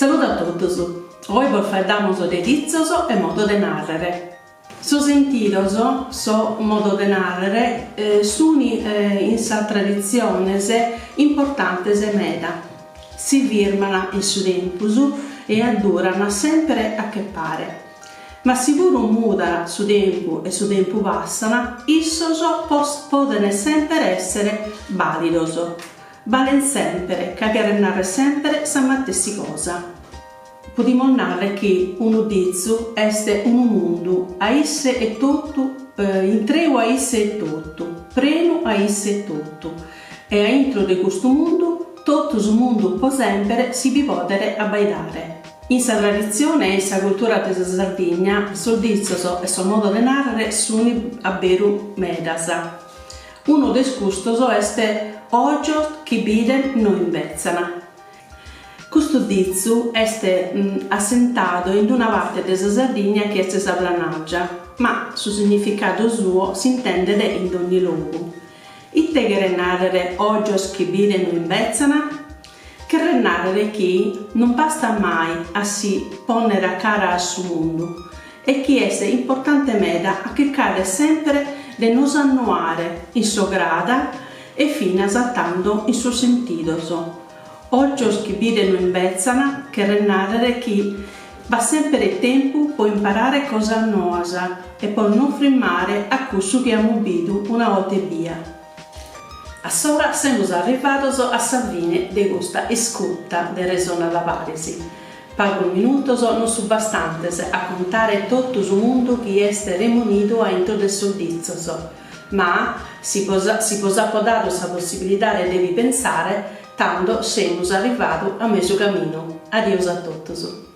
Saludu a totus! Oe bos faeddamos de ditzos e modos de nàrrere. Sos sentidos, sos modos de nàrrere, sun in sas traditziones importantes meda. Si firman in su tempus e adduran semper a che pare. Ma si puru mudat su tempu e su tempu passat, issos poden semper èssere bàlidos. Balen semper, ca cheren nàrrere semper sa matessi cosa. Podimus nàrrere chi unu ditzu est unu mundu a isse etotu, intreu a isse etotu, prenu a isse etotu, e a intro de custu mundu, totu su mundu po semper si bi podet abbaidare. In sa traditzione e in sa cultura de sa Sardigna sos ditzos e sos modos de nàrrere sunt a beru medas. Unu de custos est Ogios chi biden no imbetzan. Custu ditzu est assentadu in una parte de sa Sardigna chi est sa Planàrgia, ma su significadu suo s'intendet in dogni logu. Ite cheret nàrrere ògios chi biden no imbetzan? Cheret nàrrere chi non bastat mai a si pònnere a cara a su mundu e chi est importante meda a chircare semper de nos annoare in s'ograda e finas tando in sos sentidos. Ògios chi biden no imbetzan cheret nàrrere chi b'at semper tempu po imparare cosas noas e po non frimmare a cussu chi amus bidu una 'olta ebbia. Assora semus arrivados a sa fine de custa iscuta de Resonada Paris. Pagos minutos non sunt bastantes a contare totu su mundu chi est remunidu a intro de sos ditzos. Ma, si bos si bos apo dadu sa possibilidade de bi pensare, tando semus arrivadu a mesu caminu. Adios a totus.